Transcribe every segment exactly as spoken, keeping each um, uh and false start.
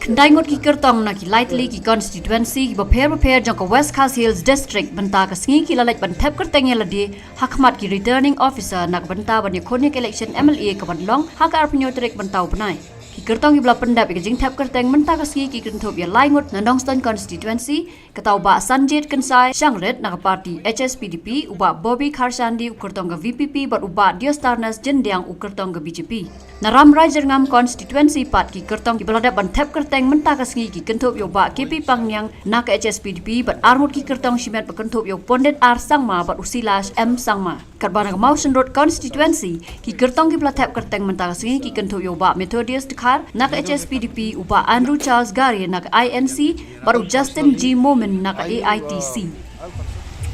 Khyndai ngut ki kyrtong na ki lai tylli ki constituency kiba pher bapher jong ka West Khasi Hills District mynta ka sngi ki la leit ban thep kyrteng ïa lade ha khmat ki Returning Officer na ka bynta ban ïakhun ïa ka election M L A ka ban long ha ka arphew tarik mynta u bnai. Ki kyrtong kiba la pyndep ïa ka jingthep kyrteng mynta ka sngi ki kynthup ïa lai ngut na Nongstoiñ constituency, kata u Bah Sanjit Kynsai Shangrit na ka party H S P D P, u Bah Bobby Kharshandi u kyrtong ka V P P bad u Bah Diostarnes Jyndiang u kyrtong ka B J P. Na Rambrai Jyrngam constituency pat ki kyrtong kiba la dep ban thep kyrteng mynta ka sngi ki kynthup ïa u Bah K P Pangniang na ka H S P D P bad arngut ki kyrtong shimet ba kynthup ïa u Pondit R Sangma bad u Silas M Sangma. Katba na ka Mawshynrut constituency ki kyrtong kiba la thep kyrteng mynta ka sngi ki kynthup ïa u Bah Methodius Dkhar na ka H S P D P, u Bah Andrew Charles Gare na ka I N C bad u Justin G Momin na ka A I T C.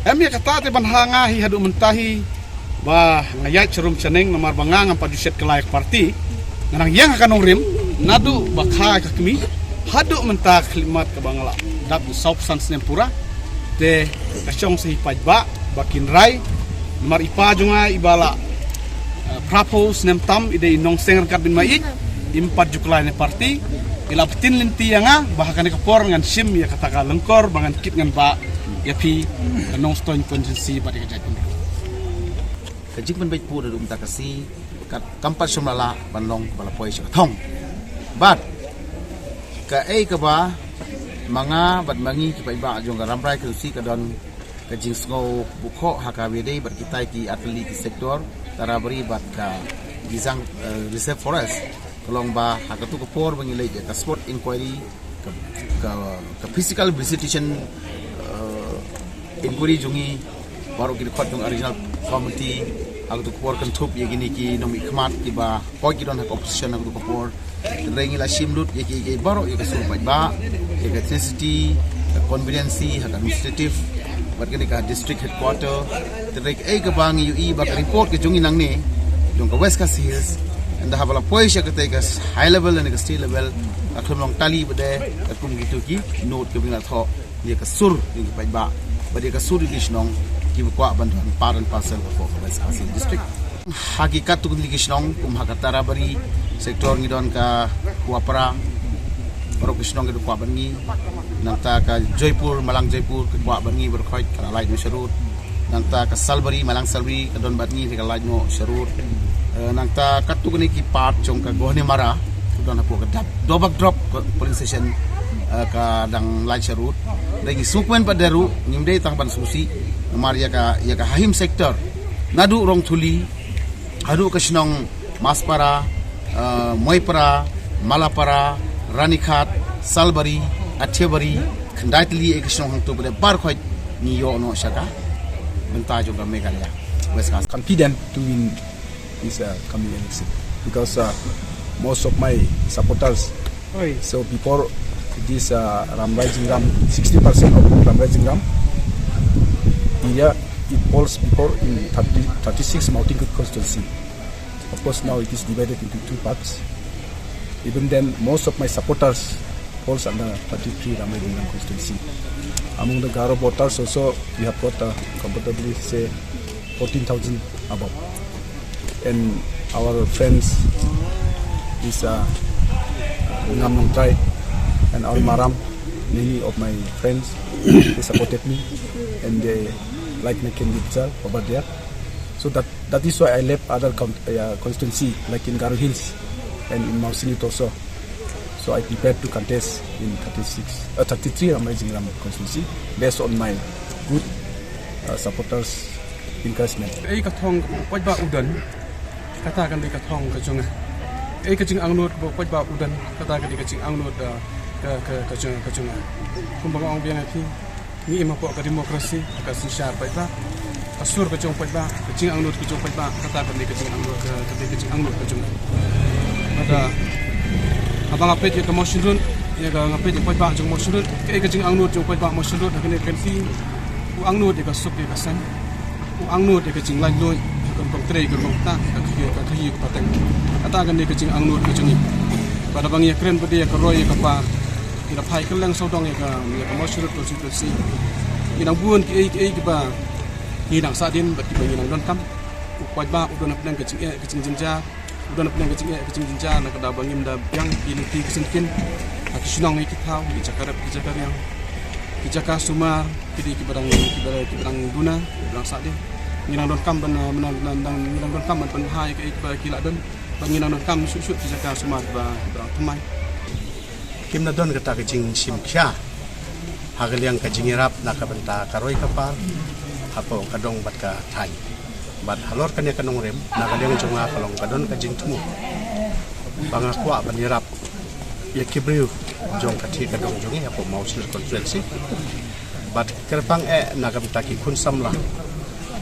Em ïa kata te ban ha nga hi haduh mynta hi ba nga ïaid sharum shaneng namar ba nga ngam pat ju shet kylla ïa ka party. Nga nang ïeng ha ka nongrim naduh ba kha ka kmie haduh mynta ka khyllipmat kaba nga la dap u saw phew san snem pura. Te ka shong sa hi paidbah ba kin rai namar i pa jong nga iba la eh, phra phew snem tam i dei i nongseng ryngkat bad i ma i, im pat ju kylla ïa ka party. I la btin lynti ïa nga ba ha kane ka por ngan shim ïa kata ka lyngkor ba ngan kit ngan bah ïa phi ka Nongstoiñ constituency bad ïa ka jaitbynriew. Ka jingpynbeit pud haduh mynta ka sngi ka, kam pat shym la lah ban long ba la poi sha ka thong. Bad kaei kaba ma nga bad ma ngi ki paidbah jong ka Rambrai constituency ka don ka jingsngew bukhoh ha kaba ïadei bad kita ki artylli ki sector, Tarabari bad ka Gizang, eh, Reserve Forest. Ka long ba ha katu ka por ba ngi leit ïa ka spot inquiry, ka, ka, ka physical visitation, eh, inquiry jong ngi baroh ki dkhot jong ka regional committee ha katu ka por, kynthup ïa kine ki nongmihkhmat kiba poi ki don ha ka opposition ha katu ka por. Hynrei ngi la shim lut ïa ki, ïa ki baroh, ïa ka sur paidbah, ïa ka ethnicity, ka conveniency ha ka administrative bad kane ka district headquarter. Hynrei kaei kaba ngi ïohi ba ka report ka jong ngi nangne jong ka West Khasi Hills, ynda haba la poi sha katei ka high level lane ka state level, ka khlem long tally bad ka kum kitu ki note kiba ngi la thoh ïa ka sur ïa ki paidbah bad ïa ka sur ïa ki shnong kiba kwah ban don part and parcel ka West Khasi Hills District. Ha ki katto katne ki shnong kum ha ka Tarabari sector ngi don ka Kuapara, baroh ki shnong ki kwah bad ngi. Nangta ka Joypur, Malang Joypur ka kwah bad ngi baroh khoit, ka la lait noh sharud. Nangta ka Salbari, Malang Salbari ka don bad ngi, ka lait noh sharud. Eh, nangta katto katne ki part jong ka Gohnemara ka don hapoh ka Dab-, Dobak Drop ka polling station, eh, ka dang lait sharud. Hynrei ngi sngewkmen pat de ruh, ngim dei tang ban sngewsih namar ïa ka, ïa ka Hahim sector naduh Rongthuli haduh ka shnong Maspara, eh, Moipara, Malapara, Ranikhat, Salbari, Athiabari, khyndai tylli ïa ka shnong hangto pat de baroh khoit ngi ïoh noh sha ka bynta jong ka Meghalaya West Khasi. Confident to win this, uh, coming election because, uh, most of my supporters. So before this, uh, Rambrai Jingram, sixty percent of Rambrai Jingram area, it falls before in thirty, thirty-six Mawtingkut constituency. Of course, now it is divided into two parts. Even then, most of my supporters falls under thirty-three Rambrai Jingram constituency. Among the Garo voters also, we have got, uh, comfortably, say, fourteen thousand above. And our friends, this, uh, Ngam Nongtrai and our Maram, many of my friends, they supported me and they like my candidature over there. So that, that is why I left other con-, uh, constituency, like in Garo Hills and in Mawsynram also. So I prepared to contest in thirty-six, uh, thirty-three Rambrai Jingram constituency based on my good, uh, supporters' encouragement. Ei ka thong ka paidbah u don, kata kan dei ka thong ka jong nga. Ei ka jingangnud ka paidbah u don, kata kan dei ka jingangnud, uh, ka, ka, ka jong, ka jong nga. Kumba nga ong biang ïa phi, ngi im hapoh ka democracy, ka synshar paidbah, ka sur ka jong paidbah, ka jingangnud ka jong paidbah, kata ka dei ka jingangnud, ka, ka dei ka jingangnud ka jong. Kata, haba nga peit ïa ka Mawshynrut, ïa ka, nga peit ïa paidbah jong Mawshynrut, kaei ka jingangnud jong paidbah Mawshynrut ha kane ka kynti, u angnud ïa ka suk ïa ka saiñ, u angnud ïa ka jinglaitluid ha ka rukom trei, ka rukom ktah, ka khaïi, ka khaïi ka pateng. Kata ka dei ka jingangnud ka jong ngi. Bad haba ngi ïakren pat ïa ka roi ïa ka par, ngi la phai kylleng sawdong ïa ka, ïa ka Mawshynrut constituency. Ngi nang bun kiei kiei kiba ngi nang sahdien bad kiba ngi nang donkam. U paidbah u don hapdeng ka jingeh ka jingjynjar. Don pyneh ka jingeh ka jingjynjar na ka daw ba ngim da biang ki lynti ki syngkien ha ki shnong ïa ki thaw, ki jaka rep ki jaka riang, ki jaka sumar, ki dei kiba dang kiba dang duna, kiba dang sah dei. Ngi dang donkam ban ngi dang donkam ban pynbha ïa kiba ki la don. Ba ngi dang donkam shuh shuh ki jaka sumar ba dang thymmai. Kim da don kata ka jingshim khia ha ka liang ka jingïarap na ka bynta ka roi ka par hapoh ka dong bad ka thaiñ. Bad halor kane ka nongrim na ka liang jong nga ka long ka don ka jingthmu ba nga kwah ban ïarap ïa ki briew jong ka thie ka dong jong ngi hapoh Mawshynrut constituency. Bad kyrpang eh na ka bynta ki khun samla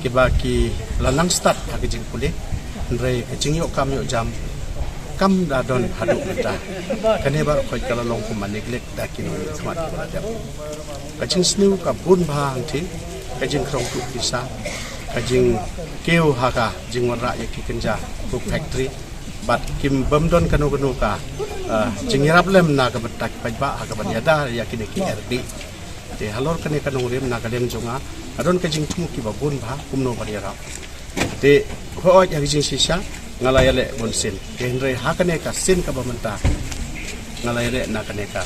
kiba ki la nang stad ha ka jingpule, hynrei ka jingïoh kam ïoh jam kam da don haduh mynta. Kane baroh khoit ka la long kum ma neglect da ki nongmihkhmat kiba la dep. Ka jingsniew ka bun bha hangthie, ka jingkhrong tuh pisa, ka jingkiew ha ka jingwanrah ïa ki kynja coke factory. Bad kim bym don kano kano ka jingïarap lem na ka bynta ki paidbah ha ka ban ïada ïa kine ki erdih. Te halor kane ka nongrim na ka liang jong nga ka don ka jingthmu kiba bun bha kumno ban ïarap. Te hooid ha ka jingshisha nga la ïaleh bun sien, te hynrei ha kane ka sien kaba mynta nga la ïaleh na kane ka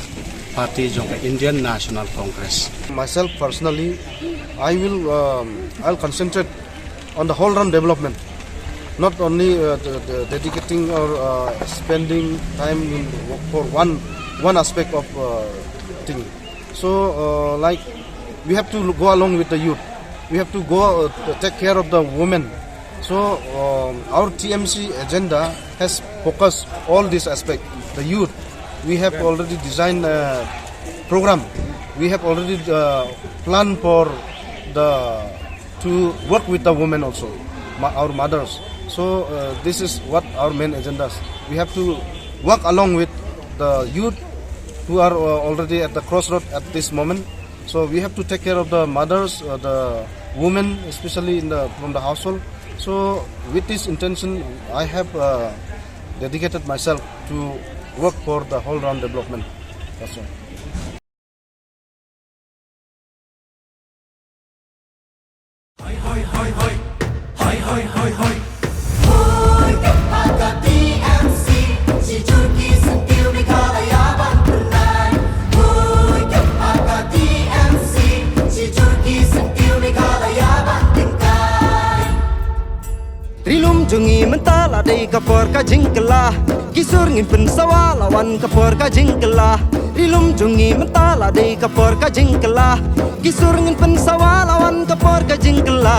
party jong ka Indian National Congress. Myself personally, I will um, I'll concentrate on the whole round development, not only uh, the, the dedicating or uh, spending time in, for one one aspect of uh, thing. So uh, like we have to go along with the youth. We have to go uh, take care of the women. So um, our T M C agenda has focused all this aspect. The youth, we have already designed a program. We have already uh, planned for the to work with the women also, ma- our mothers. So uh, this is what our main agendas. We have to work along with the youth who are uh, already at the crossroad at this moment. So we have to take care of the mothers, uh, the women, especially in the from the household. So with this intention, I have uh, dedicated myself to work for the whole round development. That's all. Ri lum jong ngi mynta la dei ka por ka jingkylla. Ki sur ngin pynsawa la wan ka por ka jingkylla. Ri lum jong ngi mynta la dei ka por ka jingkylla. Ki sur ngin pynsawa la wan ka por ka jingkylla.